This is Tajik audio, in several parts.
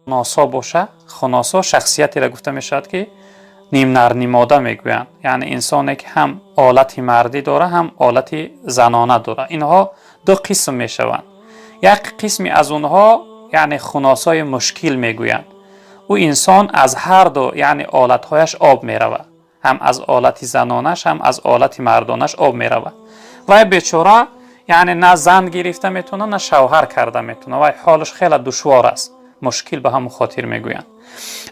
Хуносо боша, хуносо шахсиятеро гуфта мешавад, ки нимнар нимода мегӯянд, яъне инсоне ки ҳам олати мардӣ дора, ҳам олати занона дора. Инҳо ду қисм мешаванд. Як қисме аз онҳо, яъне хуносои мушкил мегӯянд. Ӯ инсон аз ҳар ду, яъне олатҳояш об меравад, ҳам аз олати занонаш, ҳам аз олати мардонаш об меравад. Вай бечора, яъне на зан гирифта метавонад, на шавҳар карда метавонад. Вай ҳолаш хеле душвор аст, мушкил ба ҳамон хотир мегӯянд.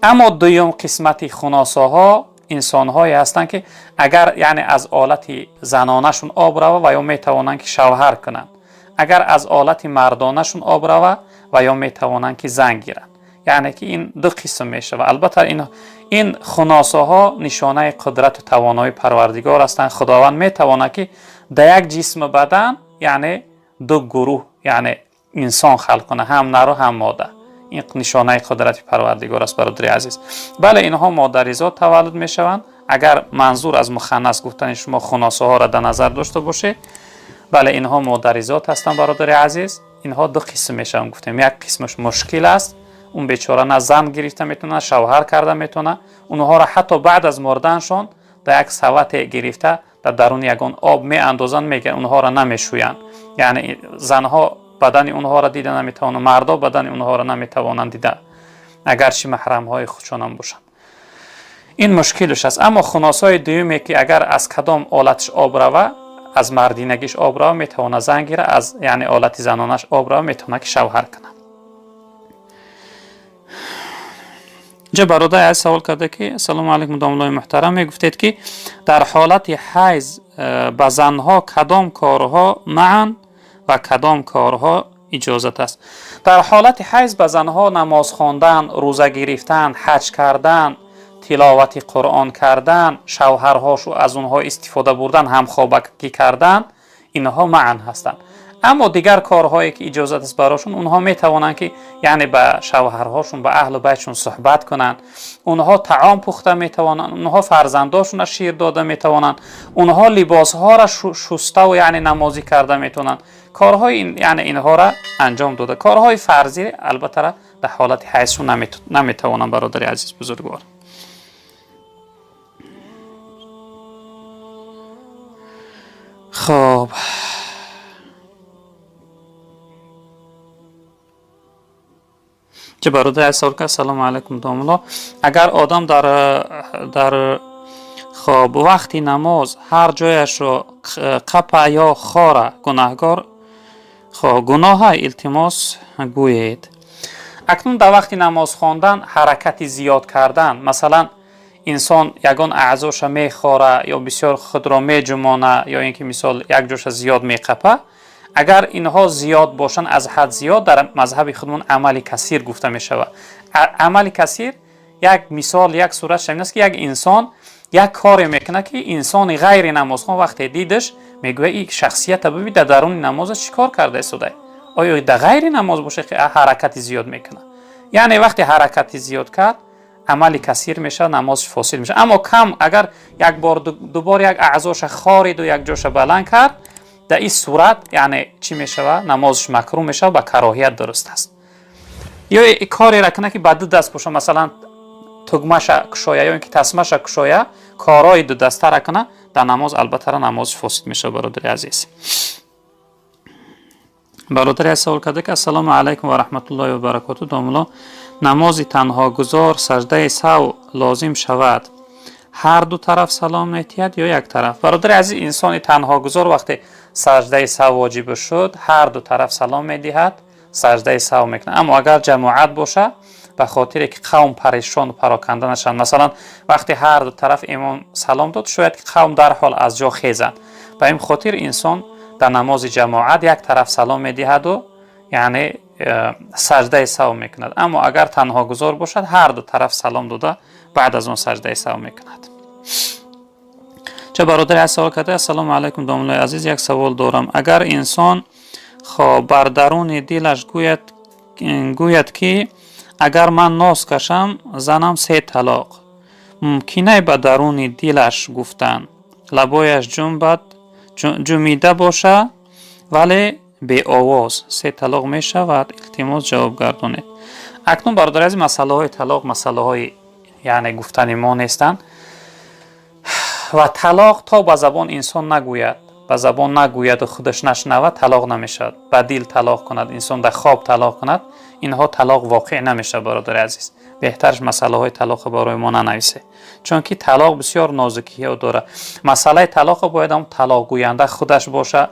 Аммо дуюм қисмати хуносоҳо инсонҳое ҳастанд, ки агар, яъне, аз олати занонашон об рава ва ё метавонанд, ки шавҳар кунанд, агар аз олати мардонашон об рава ва ё метавонанд, ки зан гиранд. Яъне ки ин ду қисм мешавад. Албатта, ин хуносоҳо нишонаи қудрату тавоноии Парвардигор ҳастанд. Худованд метавонад, ки дар як ҷисму бадан, яъне, ду гурӯҳ, яъне инсон халқ кунад, ҳам нару, ҳам мода. Ин нишонаи қудрати Парвардигор аст, бародари азиз. Бале, инҳо модаризод таваллуд мешаванд. Агар манзур аз муханнас гуфтани шумо хуносоҳоро дар назар дошта бошед, бале, инҳо модаризод ҳастанд, бародари азиз. Инҳо ду қисм мешаванд, гуфтем. Як қисмаш мушкил аст, он бечора на зан гирифта метавонад, на шавҳар карда метавонад. Онҳоро ҳатто баъд аз мурданшон дар як савате гирифта, дар даруни ягон об меандозанд, мегиранд, онҳоро намешӯянд. Яъне занҳо бадани онҳоро дида наметавонанд, мардо бадани онҳоро наметавонанд дида, агарчи маҳрамҳои худшонам бошанд. Ин мушкилш аст. Аммо хуносои дуюме, ки агар аз кадом олатиш об рава, аз мардинагиш об рава, метавонад зан гира, аз, яъне, олати занонаш об рава, метавонад, ки шавҳар кунад. Инҷа бародар аз савол карда, ки ассалому алайкум, домлои муҳтарам, мегуфтед, ки дар ҳолати ҳайз ба занҳо кадом корҳо манъ ва кадом корҳо иҷозат аст? Дар ҳолати ҳайз ба занҳо намоз хондан, рӯза гирифтан, ҳаҷ кардан, тиловати Қуръон кардан, шавҳарҳошу аз онҳо истифода бурдан, ҳамхобагӣ кардан, инҳо манъ ҳастанд. Аммо дигар корҳое ки иҷозат аст барошон, онҳо метавонанд, ки, яъне, ба шавҳарҳошон, ба аҳлу байтшон суҳбат кунанд, онҳо таом пухта метавонанд, онҳо фарзандошонро шир дода метавонанд, онҳо либосҳоро шуставу, яъне, намозӣ карда метавонанд. Корҳои, яъне, инҳоро анҷом дода, корҳои фарзӣ албатта дар ҳолати ҳайзшон наметавонанд, бародари азиз, бузургвор. Хоб, чӣ бародари азиз савол кард: салому алайкум, домулло, агар одам дар хоб вақти намоз ҳар ҷояшро қапа ё хора, гунаҳгор, хоб, гуноҳа? Илтимос, гӯед. Акнун дар вақти намоз хондан ҳаракати зиёд кардан, масалан, инсон ягон аъзоша мехора ё бисёр худро меҷумона, ё ин ки, мисол, як ҷоша зиёд меқапа, агар инҳо зиёд бошанд, аз ҳад зиёд, дар мазҳаби худмон амали касир гуфта мешавад. Амали касир як мисол, як суратш ҳамин аст, ки як инсон як коре мекунад, ки инсони ғайри намозхон вақте дидаш, мегӯяд: «И шахсията бибин, дар даруни намозаш чӣ кор карда истода? Оё дар ғайри намоз боша, ки ҳаракати зиёд мекунад?» Яъне вақте ҳаракати зиёд кард, амали касир мешавад, намозш фосид мешавад. Аммо кам, агар як бор, дубор як аъзоша хориду як ҷоша баланд кард, дар ин сурат, яъне, чӣ мешавад? Намозш макрӯҳ мешавад, ба кароҳият дуруст аст. Ё кореро кунад, ки ба ду даст боша, масалан, тугмаша кушоя ё ин ки тасмаша кушоя, корҳои дудастара кунад дар намоз, албатта намозш фосид мешавад, бародари азиз. Бародари аз савол карда, ки ассалому алайкум ва раҳматуллоҳи ва баракоту, домулло, намози танҳогузор саждаи саҳв лозим шавад, ҳар ду тараф салом метиҳад ё як тараф? Бародари азиз, инсони танҳогузор вақте саждаи саҳв воҷиб шуд, ҳар ду тараф салом медиҳад, саждаи саҳв мекунад. Аммо агар ҷамоат боша, ба хотире ки қавм парешону пароканда нашаванд, масалан, вақте ҳар ду тараф имом салом дод, шояд ки қавм дарҳол аз ҷо хезанд. Ба ин хотир инсон дар намози ҷамоат як тараф салом медиҳаду, яъне, саждаи саҳв мекунад. Аммо агар танҳогузор бошад, ҳар ду тараф салом дода, баъд аз он саждаи саҳв мекунад. Ча бародари аз савол карда: ассалому алайкум, домуллои азиз, як савол дорам. Агар инсон, хоб, бар даруни дилаш гӯяд, ки агар ман нос кашам, занам се талоқ, мумкинай ба даруни дилаш гуфтан, лабояш ҷунбад, ҷумида боша, вале беовоз, се талоқ мешавад? Илтимос, ҷавоб гардонед. Акнун, бародари азиз, масъалаҳои талоқ масъалаҳои, яъне, гуфтани мо нестанд ва талоқ то ба забон инсон нагӯяд, ба забон нагӯяду худаш нашнавад, талоқ намешавад. Ба дил талоқ кунад инсон, дар хоб талоқ кунад, инҳо талоқ воқеъ намешавад. Бародари азиз, беҳтараш масъалаҳои талоқро барои мо нанависе, чунки талоқ бисёр нозукиҳо дорад. Масъалаи талоқро бояд ҳам талоқгӯянда худаш боша,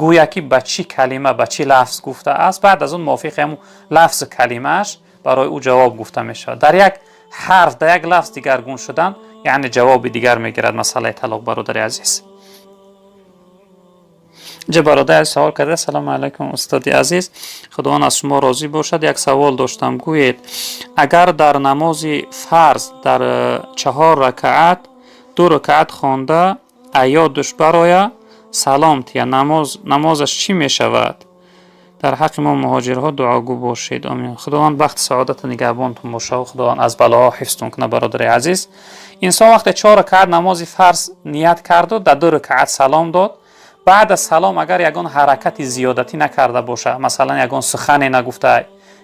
гӯя ки ба чӣ калима, ба чӣ лафз гуфтааст. Баъд аз он мувофиқи ҳамун лафзу калимааш барои ӯ ҷавоб гуфта мешавад. Дар як ҳарф, дар як лафз дигаргун шудан, яъне ҷавоби дигар мегирад масъалаи талоқ, бародари азиз. Инҷа бародари азиз савол карда: «Салому алайкум, устоди азиз, Худованд аз шумо розӣ бошад. Як савол доштам. Гӯед, агар дар намози фарз дар чаҳор ракаат ду ракаат хонда, аёдуш бароя, салом тия, намозаш чӣ мешавад? Дар ҳаққи мо муҳоҷирҳо дуогӯ бошед, омин». Худованд бахти саодату нигаҳбонтон бошад, Худованд аз балоҳо ҳифзтон кунад, бародари азиз. Инсон вақте чор ракаат намози фарз ният карду дар ду ракаат салом дод, баъд аз салом агар ягон ҳаракати зиёдатӣ накарда боша, масалан, ягон сухане нагуфта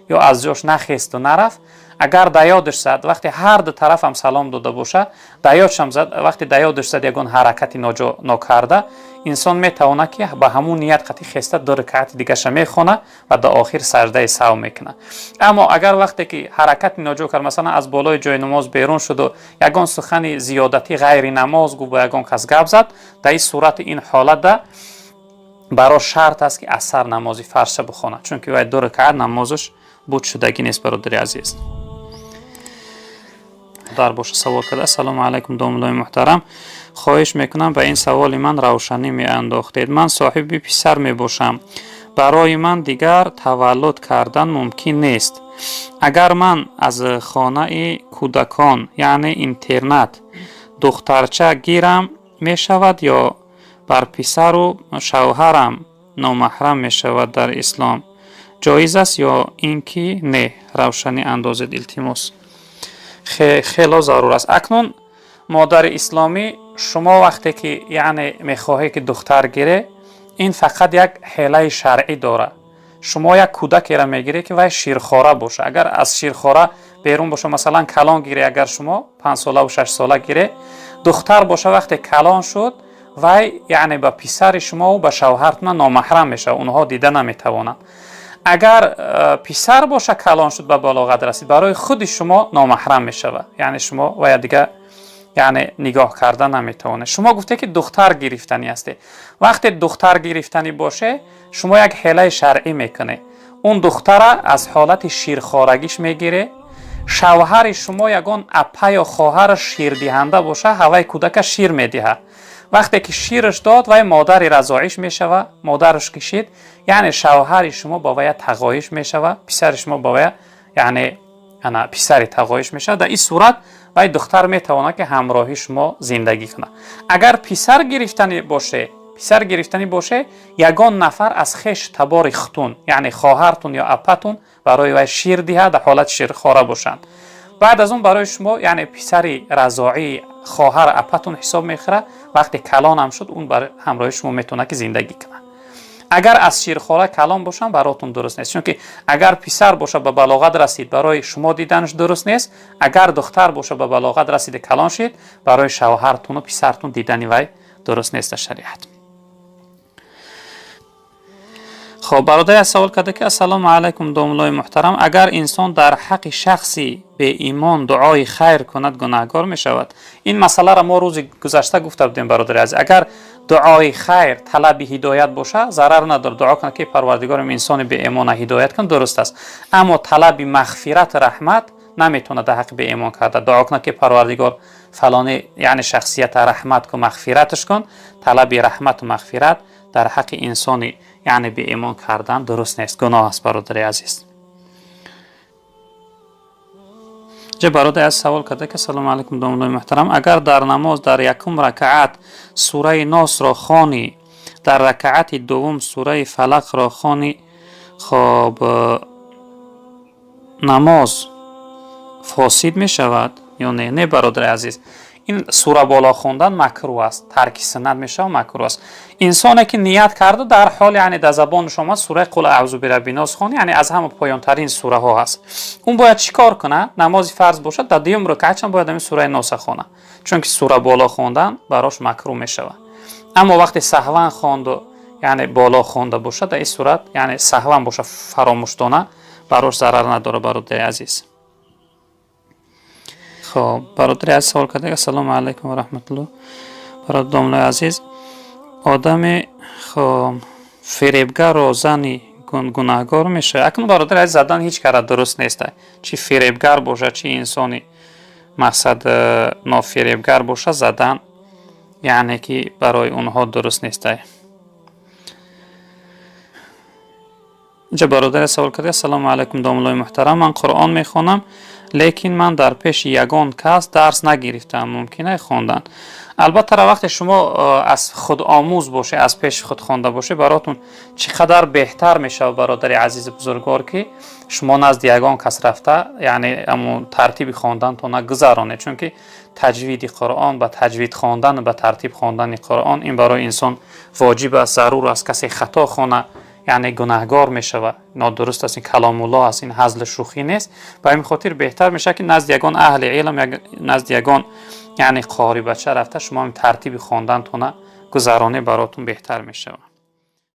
ё аз ҷош нахесту нарафт, агар да ёдаш зад, вақте ҳар ду тарафам салом дода боша, да ёдшам зад, вақте да ёдаш зад, ягон ҳаракати ноҷо нокарда, инсон метавонад, ки ба ҳамун ният қатӣ хеста, ду ракаати дигаша мехона ва до охир саждаи саҳв мекунад. Аммо агар вақте ки ҳаракати ноҷо кард, масалан, аз болои ҷои намоз берун шуду ягон сухани зиёдатӣ ғайри намоз гуфт, бо ягон кас гап зад, дар ин сурати, ин ҳолатда баро шарт аст, ки аз сар намози фарзша бихонад, чунки вай ду ракаат намозаш буд шудагӣ нест, бародари азиз. Дар боша савол карда: «Ассалому алайкум, домуллои муҳтарам, хоҳиш мекунам, ба ин саволи ман равшанӣ меандохтед. Ман соҳиби писар мебошам, барои ман дигар таваллуд кардан мумкин нест. Агар ман аз хонаи кӯдакон, яъне интернат, духтарча гирам, мешавад ё бар писару шавҳарам номаҳрам мешавад? Дар ислом ҷоиз аст ё ин ки не? Равшанӣ андозед, илтимос». Хело зарур аст. Акнун, модари исломӣ, шумо вақте ки, яъне, мехоҳед, ки духтар гире, ин фақат як ҳелаи шаръӣ дорад. Шумо як кӯдакеро мегиред, ки вай ширхора боша. Агар аз ширхора берун боша, масалан, калон гире, агар шумо 5-солаву 6-сола гире, духтар боша, вақте калон шуд, вай, яъне, ба писари шумову ба шавҳартона номаҳрам мешавад, онҳо дида наметавонанд. Агар писар боша, калон шуд, ба балоғат расид, барои худи шумо номаҳрам мешавад, яъне шумо вая дига, яъне, нигоҳ карда наметавонед. Шумо гуфте, ки духтар гирифтанӣ ҳастед. Вақте духтар гирифтанӣ боше, шумо як ҳелаи шаръӣ мекунед: он духтара аз ҳолати ширхорагиш мегире. Шавҳари шумо ягон апа ё хоҳара ширдиҳанда боша, ҳавай кӯдака шир медиҳад. Вақте ки шираш дод, вай модари разоиш мешава. Модараш кишид, яъне шавҳари шумо ба вая тағоиш мешава, писари шумо ба вая, яъне, ана писари тағоиш мешавад. Дар ин сурат вай духтар метавонад, ки ҳамроҳи шумо зиндагӣ кунад. Агар писар гирифтанӣ боше, ягон нафар аз хеш табори хутун, яъне хоҳартун ё апатун, барои вай шир диҳад, дар ҳолати ширхора бошанд. Баъд аз он барои шумо, яъне, писари разоии хоҳар, апатун ҳисоб мехӯрад. Вақте калонам шуд, он ҳамроҳи шумо метавонад, ки зиндагӣ кунад. Агар аз ширхора калон бошам, баротун дуруст нест, чунки агар писар боша, ба балоғат расид, барои шумо диданаш дуруст нест. Агар духтар боша, ба балоғат расида, калон шид, барои шавҳартуну писартун дидани вай дуруст нест дар шариат. Хоб, бародари аз савол карда, ки: «Ассалому алайкум, домуллои муҳтарам, агар инсон дар ҳаққи шахси беимон дуои хайр кунад, гунаҳгор мешавад?» Ин масъаларо мо рӯзи гузашта гуфта будем, бародари азиз. Агар дуои хайр талаби ҳидоят боша, зарар надорад. Дуо кунад, ки Парвардигорам, инсони беимона ҳидоят кун, дуруст аст. Аммо талаби мағфирату раҳмат наметавонад дар ҳаққи беимон карда. Дуо кунад, ки Парвардигор, фалони, яъне, шахсията раҳмат кун, мағфираташ кун, талаби раҳмату мағфират дар ҳаққи инсони, яъне, беимон кардан дуруст нест, гуноҳ аст, бародари азиз. Ҷа бародари азиз савол карда, ки: «Ассалому алайкум, домуллои муҳтарам, агар дар намоз дар якум ракаат сураи Носро хонӣ, дар ракаати дуввум сураи Фалақро хонӣ, хоб, намоз фосид мешавад ё не?» Не, бародари азиз. Ин сура боло хондан макрӯҳ аст, тарки суннат мешавад, макрӯҳ аст. Инсоне ки ният карда, дар ҳол, яъне дар забонаш омад, сураи Қул аъузу бираббиннос хон, яъне аз ҳама поёнтарин сураҳо ҳаст, он бояд чӣ кор кунад? Намози фарз бошад, дар дуюм ракъат ҳам бояд ҳамин сураи Носа хонад, чунки сура боло хондан барош макрӯҳ мешавад. Аммо вақте саҳван хонду, яъне боло хонда бошад, дар ин сурат, яъне саҳван бошад, фаромӯшдона, барош зарар надорад, бародари азиз. Хоб, бародари азиз савол карда: «Ассалому алайкум ва раҳматуллоҳ, бародар домлаи азиз, одами хоб фиребгарро зани гунаҳгор мешавад?» Акнун, бародари азиз, задан ҳеҷ кара дуруст нест, чӣ фиребгар бошад, чӣ инсони мақсад нофиребгар бошад, задан яъне ки барои онҳо дуруст нестай. Инҷа бародаре савол карда: «Ассалому алайкум, домуллои муҳтарам, ман Қуръон мехонам, лекин ман дар пеши ягон кас дарс нагирифтаам, мумкин ай хондан?» Албатта, вақте шумо аз худомӯз бошед, аз пеши худ хонда бошед, баротон чӣ қадар беҳтар мешавад, бародари азизи бузургвор, ки шумо назди ягон кас рафта, яъне ҳамун тартиби хондантона гузаронед, чунки таҷвиди Қуръон, ба таҷвид хондан, ба тартиб хондани Қуръон ин барои инсон воҷиб аст, зарур аст. Касе хато хона, яъне гунаҳгор мешавад, нодуруст аст. Ин каломуллоҳ аст, ин ҳазлу шӯхӣ нест. Ба ҳамин хотир беҳтар мешавад, ки назди ягон аҳли илм, назди ягон, яъне қорибача рафта, шумо ҳамин тартиби хондантона гузаронед, баротон беҳтар мешавад.